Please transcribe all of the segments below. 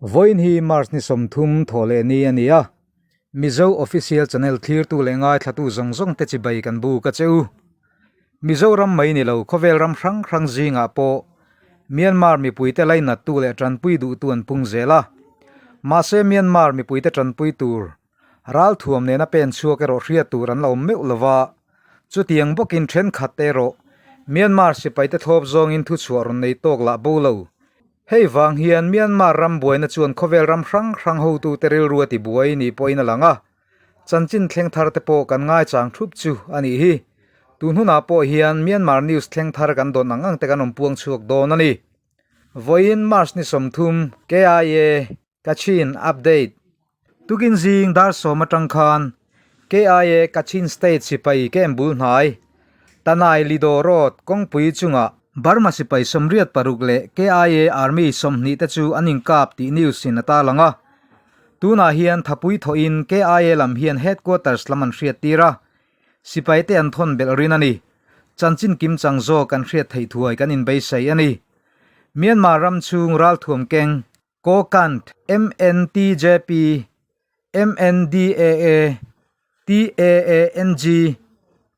Vawiin hi March ni 30 thawh leh ni a ni a, Mizo Official Channel thlirtu leh ngaithlatu zawng zawng te chibai kan buk a che u. Mizoram mai ni lo khawvel ram hrang hrang zingah pawh Myanmar mipuite lainattu leh tanpui duhtu an pung zel a. Mahse Myanmar mipuite tanpui tur ralthuam nena pen chhuak erawh hriat tur an la awm meuh lo va. Chutiang bawkin thenkhat te erawh Myanmar sipaite thlawp zawngin thuchhuah rawn nei tawk lah bo lo. Hei vang hian Myanmar ram buaina chuan khawvel ram hrang hrang hotute rilru a tibuai ni pawhin a lang a. Chanchin thleng thar te pawh kan ngaichang thup chu a nih hi. Tun hunah pawh hian Myanmar news thleng thar kan dawn ang ang te kan awm puang chhuak dawn a ni. Vawiin March ni 30 KIA Kachin Update Tukin zing dar sawm atang khan KIA Kachin State sipai camp bul hnai Tanai Lido Road kawngpui chungah Burma sipai 86 leh KIA Army 20 te chu an inkap tih news in a tarlang a. Tunah hian thapui thawhin KIA lam hian headquarters lam an hriat tir a, sipai te an thawn belh rin a ni. Chanchin kim chang zawk an hriat theih thuai kan inbeisei a ni. Myanmar ram chhung ralthuam keng, Kokant, MNTJP, MNDAA, TAANG,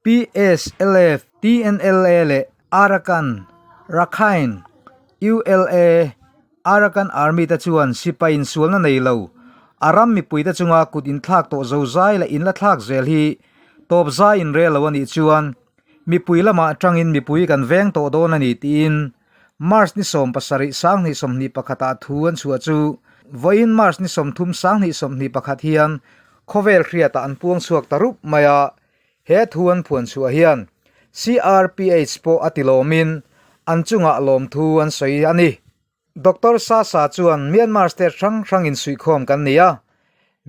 PSLF, TNLA leh Arakan, Rakhine, ULA, Arakan Army te chuan sipai insualna nei lo, a ram mipuite chunga kut inthlak tawh zozai leh inla thlak zel hi tawp zai inrel lo a nih chuan mipui lamah atangin mipui kan veng tawh dawn a ni tiin March ni 17 2021 ah thu an chhuah chu vawiin March ni 30 2021 hian khawvel hriatah an puang chhuak ta rup mai a, he thu an phuan chhuah hian CRPH pawh a tilawmin an chungah lawmthu an sawi a ni. Doctor Sasa chuan Myanmar state hrang hrang insuihkhawm kan ni a,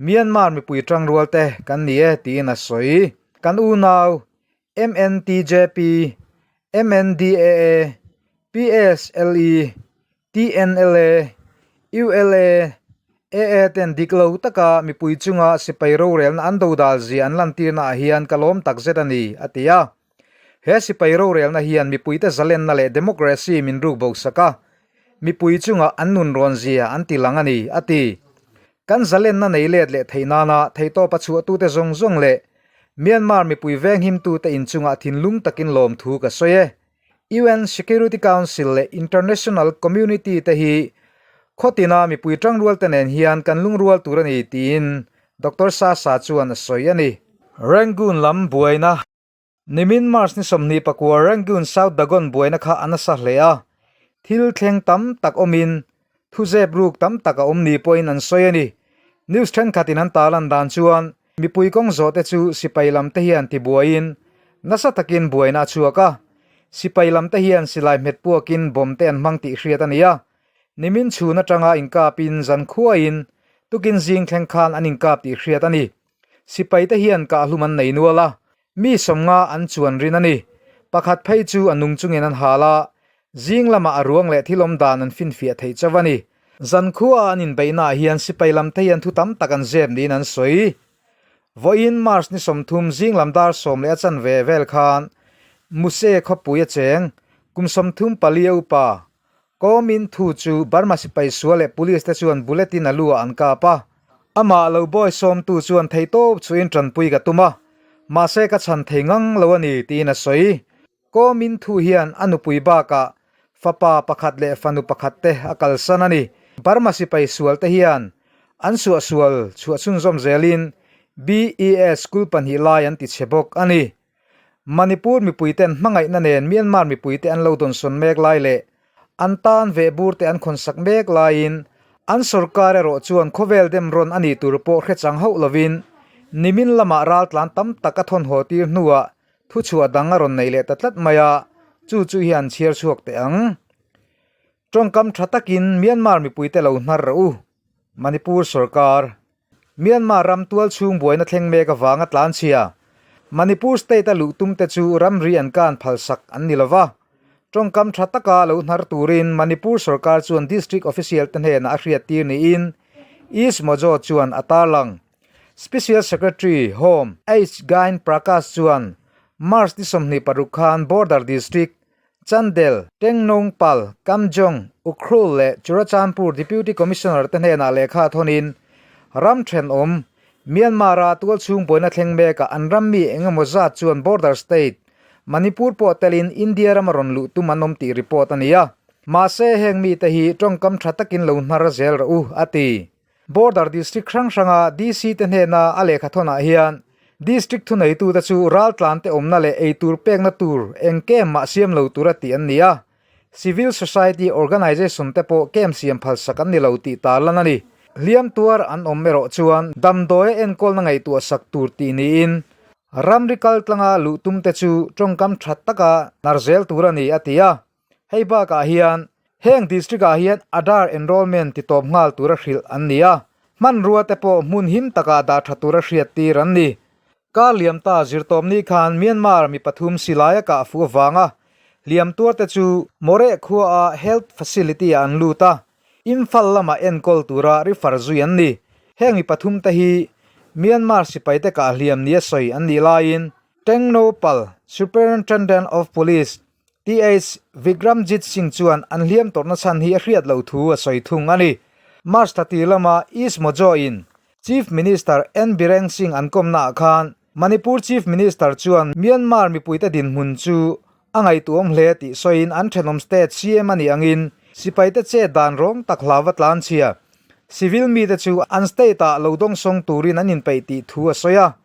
Myanmar mipui tangrual te kan ni e tiin a sawi. Kan unau MNTJP, MNDAA, PSLE, TNLA, ULA, AA ten dik lo taka mipui chunga sipai rorelna an dodal zia an lantirna ah hian ka lawm takzet a ni, a ti a. He sipai rorelna hian mipuite zalenna leh democracy min ruk bo sak a, mipui chunga an nun rawn zia an ti lang a ni, a ti. Kan zalenna nei let leh theih nana theihtawpa chhuahtute zawng zawng leh Myanmar mipui venghimtute inchungah thinlung takin lawmthu ka sawi e. UN Security Council leh International Community te hi khawtina mipui tangrual te nen hian kan lungrual tur a ni tiin Doctor Sasa chuan a sawi a ni. Rangoon lam buaina Nimin March ni 24 Rangoon South Dagon buaina kha a nasa hle a, thil thleng tam tak awmin thuzep ruk tam tak a awm ni pawhin an sawi a ni. News thenkhatin an tarlan dan chuan mipui kawng zawh te chu sipai lam te hian tibuaiin nasa takin buaina a chhuak a, sipai lam te hian silai hmet puakin bomb te an hmang tih hriat a ni a, nimin chhun atanga inkapin zankhuain tukin zing thleng khan an inkap tih hriat a ni. Sipai te hian kahhlum an nei nual a, mi 50 an chuan rin a ni. Pakhat phei chu a nung chungin an hal a, zing lamah a ruang leh thil awm dan an finfiah thei chauh a ni. Zankhua an inbeihnaah hian sipai lam te hian thu tam tak an zep niin an sawi. Vawiin March ni 30 zing lam dar sawm leh a chanve vel khan Muse khawpui a cheng kum 34 a upa Kawmin thu chu Burma sipai sual leh police te chuan bullet in a lu ah an kap a. Amah lo bawi sawmtu chuan theihtawp chuin tanpui ka tum a, mahse ka chhan thei ngang lo a ni tiin a sawi. Kawmin thu hian a nupui bakah fapa pakhat leh fanu pakhat te a kalsan a ni. Burma sipai sual te hian an suahsual chhuah chhunzawm zelin BES school pahnih lai an tichhe bawk a ni. Manipur mipuiten hmangaihna nen Myanmar mipuite an lo dawnsawn mek lai leh an tan veh bur te an khawnsak mek laiin an sorkar erawh chuan khawvel dem rawn a nih tur pawh hrechang hauh lovin nimin lamah raltlan tam tak a thawn haw tir hnuah thuchhuah dang a rawn nei leh ta tlat mai a, chu chu hi an chhiar chhuak teh ang. Tawngkam tha takin Myanmar mipuite lo hnar rawh u. Manipur sorkar Myanmar ram tual chhung buaina thleng mek avanga tlanchhia Manipur state a luh tum te chu ramri an kan phalsak an ni lova. Tawngkam tha taka lo hnar turin Manipur sorkar chuan district official te hnenah a hriat tir niin East Mojo chuan a tarlang. Special Secretary, Home, H Gain Prakash chuan March ni 26 khan border district. Chandel, Tengnoungpal, Kamjong, Ukhrul leh Churachandpur Deputy Commissioner te hnenah lehkha thawnin ram thenawm Myanmar-a tualchhung buaina thleng mekah an ram mi eng emaw zat chuan border state Manipur pawh telin India rama rawn luh tum an awm tih report a ni a. Mahse heng mite hi tawngkam tha takin lo hnar zel rawh u, a ti. Border District hrang hranga DC te hnena a lehkha thawnah hian District thuneitute chu raltlante awmna leh eitur pekna tur eng kem mah siam lo tura tih an ni a, Civil Society Organisation te pawh kem siam phalsak an ni lo tih tarlan a ni. Hliam tuar an awm erawh chuan damdawi a enkawlna ngaihtuah sak tur tih niin ramri kaltlanga luh tumte chu tawngkam tha taka hnar zel tur a ni, a ti a. Hei bakah hian heng district-ah hian Aadhaar enrollment ti tawp nghal tura hrilh an ni a, hmanrua te pawh hmun him takah dah tha tura hriattir an ni. Kar liam ta zirtawpni khan Myanmar mi pathum silaia kah fuh avanga hliam tuarte chu Moreh khuaa health facility-ah an lut a, Imphal lama enkawl tura refer zui an ni. Heng mi pathum te hi Myanmar sipaite kah hliam nia sawi an nih laiin Tengnoupal Superintendent of Police TH Vikramjit Singh chuan an hliam tawrhna chhan hi a hriat loh thu a sawi thung a ni. March thla tir lama East Mojo-in Chief Minister N Biren Singh an kawmnaah khan Manipur Chief Minister chuan Myanmar mipuite dinhmun chu a ngaihtuahawm hle tih sawiin an thenawm state CM a nih angin sipaite chet dan rawng tak hlauva tlanchhia civil mite chu an state-ah lo dawngsawng turin an inpeih tih thu a sawi a,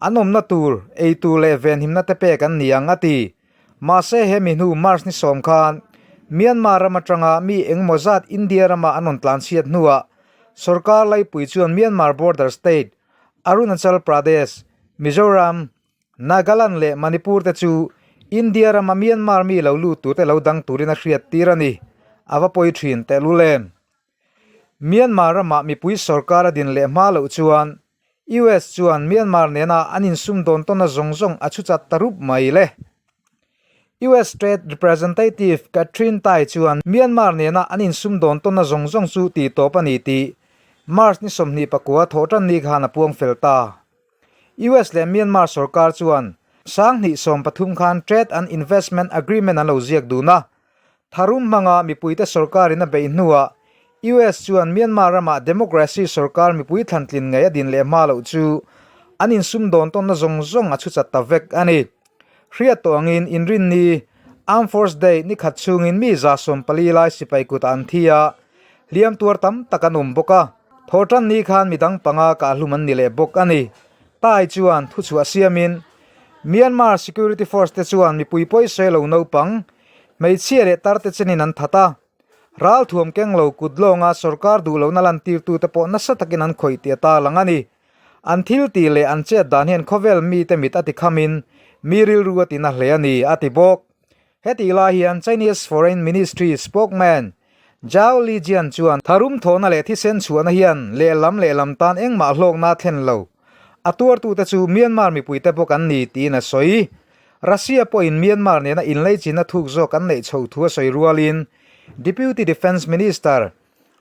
an awmna tur, eitur leh venhimna te pek an ni ang a ti. Mahse hemi hnu March ni sawm khan Myanmar ram atanga mi engemaw zat India rama an rawn tlanchhiat hnuah sorkar laipui chuan Myanmar border state Arunachal Pradesh, Mizoram, Nagaland leh Manipur te chu India rama Myanmar mi lo lut turte lo dang turin a hriat tir a ni. A va pawi thin tehlul em? Myanmar ramah mipui sorkar a din leh hma loh chuan US chuan Myanmar nena an insum dawn tawn a zawng zawng a chhu chat ta rup mai le. US Trade Representative Katherine Tai chuan Myanmar nena an insum dawn tawn a zawng zawng chu tih tawp a ni tih March ni 24 thawh tan ni khan a puang fel ta. US leh Myanmar sorkar chuan 2013 khan Trade and Investment Agreement an lo ziak dun a, Tharum hmanga mipuite sorkarin a beih hnuah US chuan Myanmar ramah democracy sorkar mipui thlantlin ngei a din leh hma loh chu an insum dawn tawnna zawng zawng a chhu chat ta vek a ni. Hriat tawh angin Inrinni, Armed Force Day, ni khat chhungin mi 140 lai sipai kutah an thi a, hliam tuar tam tak an awm bawk a. Thawhtan ni khan midang panga kahhlum an ni leh bawk a ni. Tai chuan thuchhuah siamin Myanmar Security Force te chuan mipui pawisawi lo naupang Hmeichhia leh tarte chenin an that a, ralthuam keng lo kut lawnga sorkar duh lohna lantirtute pawh nasa takin an khawih tih a tarlang a ni. An thil tih leh an chet dan hian khawvel mite mit a ti khamin mi rilru a tina hle a ni, a ti bawk. Hetih lai hian Chinese Foreign Ministry spokesman Zhao Lijian chuan tharum thawhna leh thisen chhuahna hian lehlam lehlam tan engmah hlawkna a thlen lo. A tuartute chu Myanmar mipuite bawk an ni tiin a sawi. Russia pawhin Myanmar nena inleichina thuk zawk an neih chho thu a sawi rualin Deputy Defence Minister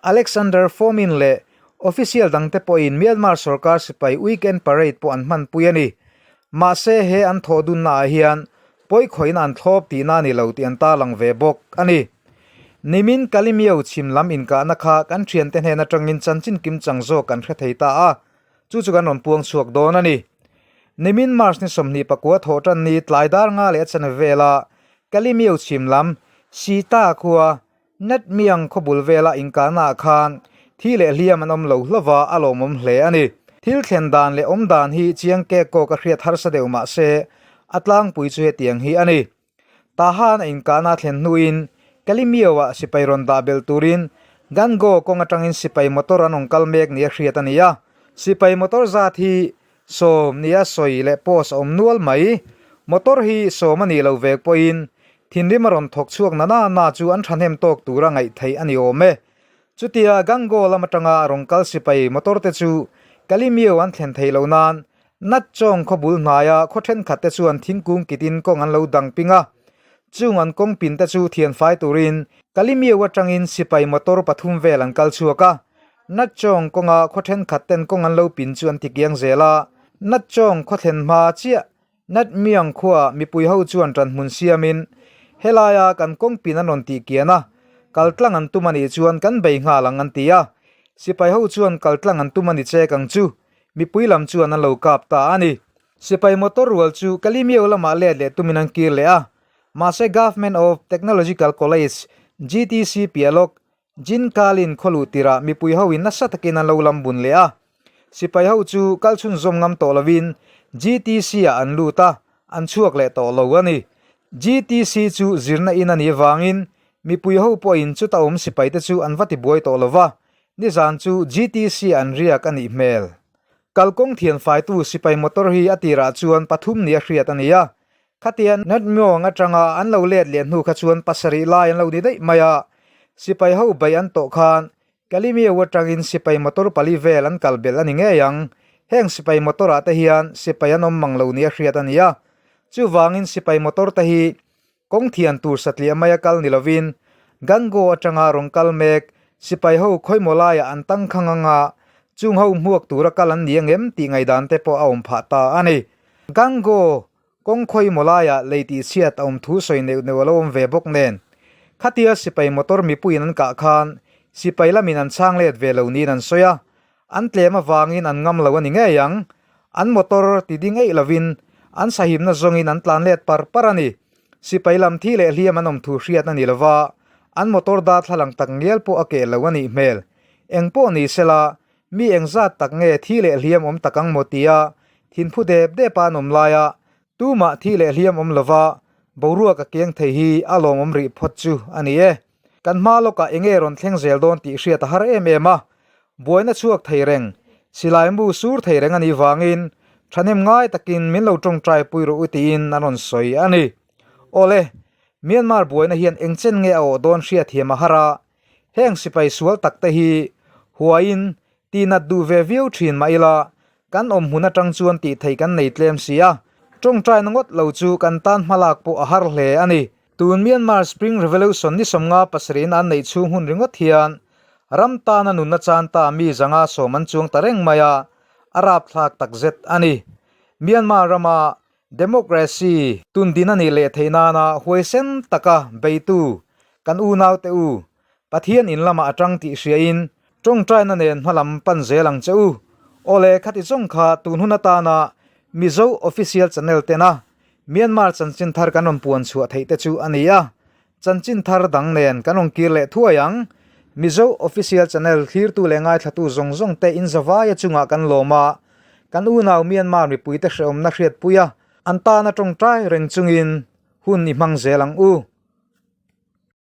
Alexander Fomin leh official dangte pawhin Myanmar sorkar sipai weekend parade pawh an hmanpui a ni. Mahse he an thawh dunnaah hian pawikhawihna an thlawp tihna a ni lo tih an tarlang ve bawk a ni. Nimin Kalimyo chhim lam inkahna kha kan thiante hnen atangin chanchin kimchang zawk kan hre thei ta a, chu chu kan rawn puang chhuak dawn a ni. Nimin March ni 29 thawh tan ni tlai dar nga leh a chane vela Kalimyo chhim lam Sita khua Natmiang khaw bul vela inkahnaah khan thi leh hliam an awm lo hlova a lawmawm hle a ni. Thil thlen dan leh awm dan hi chiang kek kawk a hriat harsa deuh mah se a tlangpui chu hetiang hi a ni. Tahan a inkahna thlen hnuin Kalimyo-ah sipai rawn dah belh turin Gango kawng atangin sipai motor an rawn kal mek nia hriat a ni a. Sipai motor zat hi 10 nia sawi leh post a awm nual mai. Motor hi 10 a nih loh vek pawhin thinrim a rawn thawk chhuak na na na chu an thahnem tawk tura ngaih theih a ni awm e. Chutia Gango lam atanga rawn kal sipai motor te chu Kalimyo an thlen theih loh nan Natchawng khaw bul hnaia khaw thenkhat te chuan thingkung kitin kawng an lo dang ping a, chung an kawng pin te chu thianfai turin Kalimyo atangin sipai motor pathum vel an kal chhuak a. Natchawng kawnga khaw thenkhat ten kawng an lo pin chu an ti kiang zel a, Natchawng khaw thlen hma chiah Natmiang khuaah mipui ho chuan tanhmun siamin. Helaia kan kawngpin an rawn tih kian a, kal tlang an tum a nih chuan kan bei nghal ang an ti a. Sipai ho chuan kal tlang an tum a ni chek ang chu, mipui lam chuan an lo kap ta a ni. Sipai motor rual chu Kalimio lamah let leh tumin an kir leh a, mahse Government of Technological College, GTC, piah lawk, Jinkalin khaw luh tirah mipui hoin nasa takin an lo lam bun leh a. Sipai ho chu kal chhunzawm ngam tawh lovin GTC ah an lut a, an chhuak leh tawh lo a ni. GTC chu zirna in a nih vangin mipui ho pawhin chuta awm sipaite chu an va tibuai tawh lo va, nizan chu GTC ah an riak a nih hmel. Kalkawng thianfaitu sipai motor hi a tirah chuan pathum nia hriat a ni a, Khatia Natmyawng atanga an lo let leh hnu kha chuan pasarih lai an lo ni daih mai a, sipai ho beih an tawh khan Kalimeu atangin sipai motor pali vel an kal belh a ni ngei ang. Heng sipai motor ah te hian sipai an awm mang lo nia hriat a ni a, chuvangin sipai motor te hi kawng thian tur satliah maia kal ni lovin Gango atanga rawn kal mek sipai ho khawimaw laiah an tangkhang anga chung ho hmuak tura kal an ni angem tih ngaihdan te pawh a awm phah ta a ni. Gango Kawng khawi maw laiah lei tih chhiat a awm thu sawi neuh neuh a lo awm ve bawk nen. Khatia sipai motor mipuiin an kah khan sipai lamin an chhang let ve lo niin an sawi a, an tlem avangin an ngam lo a ni ngei ang. An motor ti ding eih lovin an sahimna zawngin an tlan let par par a ni. Sipai lam thi leh hliam an awm thu hriat a ni lova, an motor darthlalang tak ngial pawh a keh lo a nih hmel. Eng pawh ni sela, Mi engzat tak nge thi leh hliam awm tak ang maw tia thinphu dep dep a an awm laia tumah thi leh hliam awm lova boruak a keng thei hi a lawmawm rih phawt chu a ni e. Kan hma lawkah enge rawn thleng zel dawn tih hriat a har em em a, buaina chhuak thei reng, silai mu sur thei reng a nih vangin thahnem ngai takin min lo tawngtai pui rawh u tiin an rawn sawi a ni. Awle, Myanmar buaina hian engchen nge a awh dawn hriatthiam a har a, Heng sipai sual tak te hi huaiin tihnat duh ve viau thin mah ila, kan awm hmun atang chuan tih theih kan nei tlem si a, tawngtaina ngawt lo chu kan tan hmalak pawh a har hle a ni. Tun Myanmar Spring Revolution ni 57 in an neih chhung hun ringawt hian ram tana nunna chan ta mi zanga sawm an chuang ta reng mai a, a rapthlak takzet a ni. Myanmar rama Democracy tundin a nih leh theih nana huaisen taka beitu kan unaute u, Pathian in lamah a tang tih hriain tawngtaina nen hmalam pan zel ang che u. Awle khati zawng kha tun hun atana Mizo Official Channel tena Myanmar chanchin thar kan rawn puan chhuah theih te chu a ni a, chanchin thar dang nen kan rawn kir leh thuai ang. Mizo Official Channel thlirtu leh ngaithlatu zawng zawng te in zavaia chungah kan lawm a, Kan unau Myanmar mipuite hrehawmna hriatpui a, an tana tawngtai reng chungin hun i hmang zel ang u.